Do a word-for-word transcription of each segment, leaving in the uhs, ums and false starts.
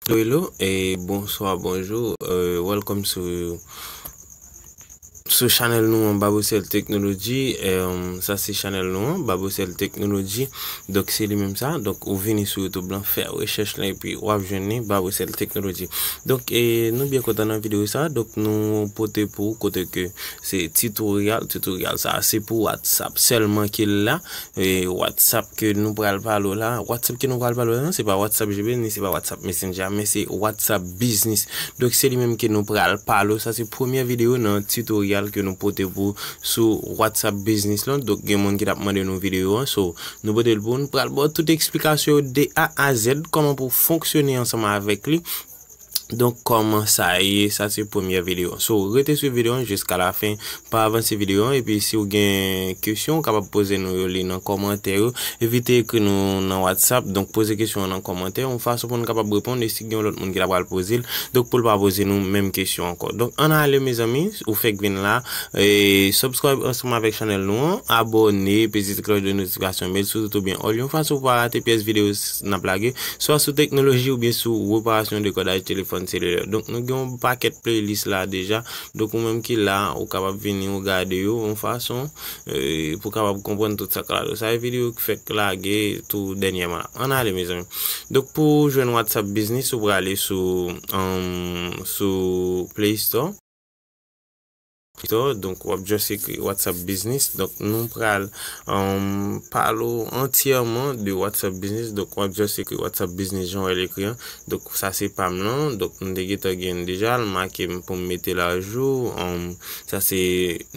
Hello, hello, e bonswa, bonjou. Euh, welcome sou, sou chanèl nou an, Babocel Technology. Em, sa se chanèl nou an, Babocel Technology. Donk, se li menm sa. Donk, ou vini sou YouTube lan, fè rechèch lan, epi w ap jwenn li, Babocel Technology. Donk, e, nou byen kontan nan videyo sa. Donk, nou pote pou ou kote ke se tutorial. Tutorial sa, se pou WhatsApp sèlman ke l la. E, WhatsApp ke nou pral pale w la. WhatsApp ke nou pral pale w la, se pa WhatsApp G B, ni se pa WhatsApp Messenger, men se WhatsApp Business. Donk, se li menm ke nou pral pale w. Sa se premyè videyo nan tutorial ke nou pote pou sou WhatsApp Business lan. Donk, gen moun ki t ap mande nou videyo an. So, nou pote l pou nou pral ba w tout eksplikasyon yo de A a Z, kòman pou fonksyone ansanm avèk li. Donk, kòman sa ye? Sa se premyè videyo. So, rete swiv videyo an jiska la fen. Pa avanse videyo an. Epi, si w gen kesyon, ou kapab poze nou yo li nan kòmantè yo. Evite ekri nou nan WhatsApp. Donk, poze kesyon an nan kòmantè. Yon fason pou nou kapab reponn. E si gen yon lòt moun ki ta pral poze l, donk, pou l pa poze nou menm kesyon ankò. Donk, ann ale, mezanmi. Ou fèk vin la. E, subscribe ansanm avèk chanèl nou an. Abòne. Peze ti klòch de notifikasyon bèl sou tout oubyen all. Yon fason pou pa rate pyès videyo n ap lage. Swa sou teknoloji oubyen sou reparasyon dekòdaj telefòn selilè. Donk, nou gen yon pakèt playlist la deja. Donk, ou menm ki la, ou kapab vini, ou gade yo, yon fason, e, pou kapab konprann tout sa k la. Donk, sa e videyo ki fèk lage tou dènyèman la. Ann ale, mezanmi. Donk, pou jwenn WhatsApp Business, ou prale sou, em, sou Play Store. Store. Donk, w ap just ekri WhatsApp Business. Donk, nou pral, em, pale w antyèman de WhatsApp Business. Donk, w ap just ekri WhatsApp Business jan w wè l ekri an. Donk, sa se pa m lan. Donk, m te gentan gen l deja. L make m pou m mete l ajou. Em, sa se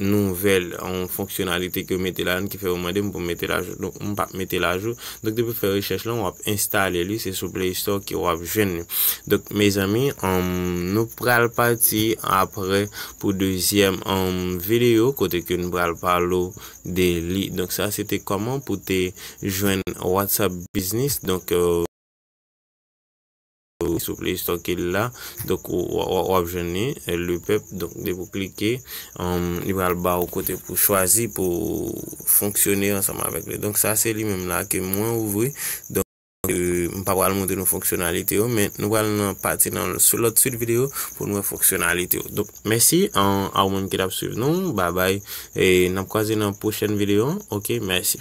nouvèl, em, fonksyonalite ke yo mete la, ki fè yo mande m pou m mete l ajou. Donk, m p ap mete l ajou. Donk, depi w fè rechèch lan, w ap enstale li. Se sou Play Store ke w ap jwenn li. Donk, mezanmi, em, nou pral pati apre pou dezyèm, em, videyo kote ke n pral pale w de li. Donk, sa se te kòman pou te jwenn WhatsApp Business. Donk, eh, sou Play Store ke l la. Donk, w, w, w, w ap jwenn li, eh, le pèp. Donk, depi w klike, em, li pral ba w kote pou chwazi, pou fonksyone ansanm avèk li. Donk, sa se li menm la ke mwen ouvri. Donk, eh, m pa pral montre nou fonksyonalite yo, men nou pral nan pati nan sou lòt swit videyo pou nou wè fonksyonalite yo. Donk, mèsi, an, a ou moun ki t ap swiv nou. Babay. E n ap kwaze nan pwochèn videyo. Oke, mèsi.